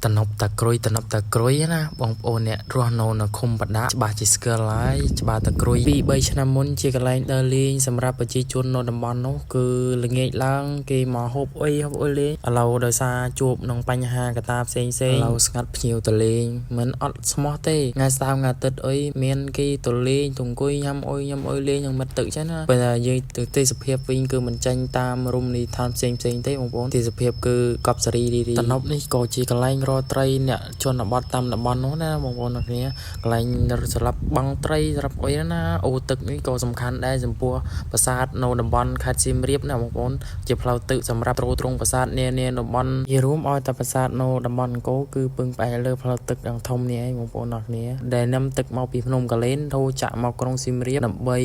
តំណប់តាក្រុយតំណប់តាក្រុយណាបងប្អូនអ្នករស់នៅនៅឃុំបដាច្បាស់ជាស្គាល់ហើយច្បារតាក្រុយពី3ឆ្នាំមុនជាកន្លែងដើរលេងសម្រាប់ប្រជាជននៅតំបន់នោះគឺល្ងាចឡើងគេមកហូបអុយហូបអុយលេងឥឡូវដោយសារជួបនឹងបញ្ហាកត្តាផ្សេងផ្សេងឥឡូវស្ងាត់ភ្ញៀវទៅលេងមិនអត់ស្មោះទេថ្ងៃសៅរ៍ថ្ងៃអាទិត្យអុយមានគេទៅលេងទៅអង្គុយញ៉ាំអុយញ៉ាំអុយលេងនឹងមិត្តទឹកចឹងណាពេលតែយើងទៅទេសភាពវិញគឺមិនចាញ់តាមរមណីយដ្ឋានផ្សេងផ្សេងទេបងប្អូនទេសភាពគឺកប់សេរីរីរីតំណប់នេះក៏ជាកន្លែងរកត្រីអ្នកជនបទតាមតំបន់នោះណាបងប្អូនទាំងគ្នាកន្លែងសម្រាប់បង់ត្រីសម្រាប់អុយណាអូទឹកនេះក៏សំខាន់ដែរចំពោះប្រាសាទនៅតំបន់ខេត្តសៀមរាបណាបងប្អូនជាផ្លូវទឹកសម្រាប់ទ្រទ្រង់ប្រាសាទនានាតំបន់និយាយរួមឲ្យតែប្រាសាទនៅតំបន់អង្គរគឺពឹងផ្អែកលើផ្លូវទឹកដ៏ធំនេះឯងបងប្អូនទាំងគ្នាដែលនាំទឹកមកពីភ្នំកាលែនហូរចាក់មកក្រុងសៀមរាបដើម្បី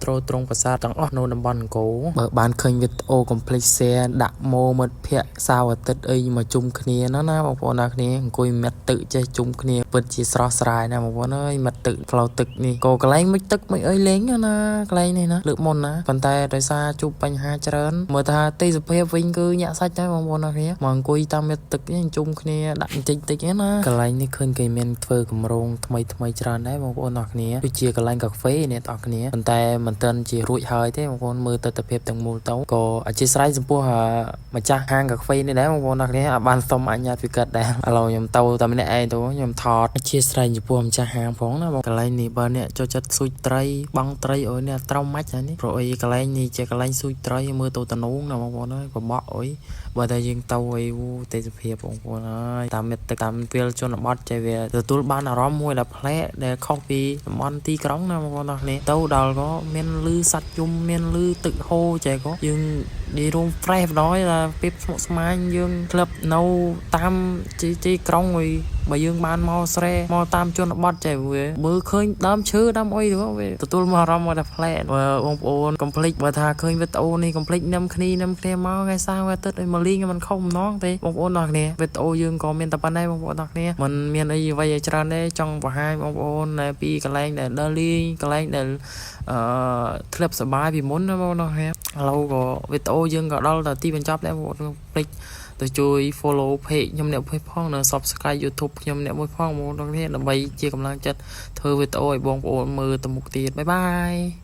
ទ្រទ្រង់ប្រាសាទទាំងអស់នៅតំបន់អង្គរបើបានឃើញវីដេអូកុំភ្លេច share ដាក់ម៉ូមិត្តភ័ក្តិសៅរ៍អាទិត្យអីមកជុំគ្នាណាណាបងប្អូនទាំងគ្នាអង្គុយមិត្តទឹកចេះជុំគ្នាពិតជាស្រស់ស្រាយណាបងប្អូនអើយមិត្តទឹកផ្លូវទឹកនេះក៏កន្លែងមួយទឹកមួយអីលេងណាកន្លែងនេះណាលើកមុនណាប៉ុន្តែដោយសារជួបបញ្ហាច្រើនមើលថាទេសភាពវិញគឺញាក់សាច់ដែរបងប្អូនទាំងគ្នាមកអង្គុយតាមមិត្តទឹកនេះជុំគ្នាដាក់បន្តិចតិចណាកន្លែងនេះឃើញគេមានធ្វើគម្រោងថ្មីថ្មីច្រើនដែរបងប្អូនទាំងគ្នាដូចជាកន្លែងកាហ្វេអ្នកទាំងគ្នាប៉ុន្តែមិនទាន់ជារួចហើយទេបងប្អូនមើលទស្សនភាពទាំងមូលទៅក៏អធិស្ឋានចំពោះម្ចាស់ហាងកាហ្វេនេះដែរបងប្អូនទាំងគ្នាអាចបានសុំអនុញ្ញាតពីគាត់ដែរឥឡូវខ្ញុំទៅតែម្នាក់ឯងទៅខ្ញុំថតអធិស្ឋានចំពោះម្ចាស់ហាងផងណាបងកន្លែងនេះបើអ្នកចូលចិត្តស្ទូចត្រីបង់ត្រីអុយនេះត្រូវម៉ាច់ហើយនេះព្រោះអីកន្លែងនេះជាកន្លែងស្ទូចត្រីមើលទៅតំណងណាបងប្អូនអើយបបក់អុយបើតែយើងទៅអីវូទេសភាពបងប្អូនអើយតាមមិត្តទឹកតាមវាលជនបទចេះវាទទួលបានអារម្មណ៍មួយដែលប្លែកដែលខុសពីតំបន់ទីក្រុងណាបងប្អូនអរគ្នាទៅដល់ក៏មានលឺសัตว์យំមានលឺទឹកហូរចេះក៏យើងនិយាយរួម fresh បណ្ដោយតែពេលស្មុគស្មាញយើងក្លឹបនៅតាមទីក្រុងអីបើយើងបានមកស្រែមកតាមជនបទចេះវាមើលឃើញដើមឈើដើមអុយទៅវាទទួលមកអារម្មណ៍មកតែប្លែកបើបងប្អូនកុំភ្លេចបើថាឃើញវីដេអូនេះកុំភ្លេចនឹមគ្នានឹមគ្នាមកថ្ងៃសៅរ៍ថ្ងៃអាទិត្យឲ្យមកលេងមិនខុសម្ដងទេបងប្អូនទាំងគ្នាវីដេអូយើងក៏មានតែប៉ុណ្ណេះបងប្អូនទាំងគ្នាមិនមានអីអ្វីឲ្យច្រើនទេចង់បង្ហាញបងប្អូនពីកន្លែងដែលដើរលេងកន្លែងដែលអឺធ្លាប់សប្បាយពីមុនណាបងប្អូនទាំងគ្នាឥឡូវក៏វីដេអូយើងក៏ដល់តែទីបញ្ចប់ដែរបងប្អូនភ្លេចទៅជួយ follow page ខ្ញុំអ្នកមួយផងនិង subscribe YouTube ខ្ញុំអ្នកមួយផងបងប្អូនទាំងគ្នាដើម្បីជាកម្លាំងចិត្តធ្វើវីដេអូឲ្យបងប្អូនមើលទៅមុខទៀត bye bye.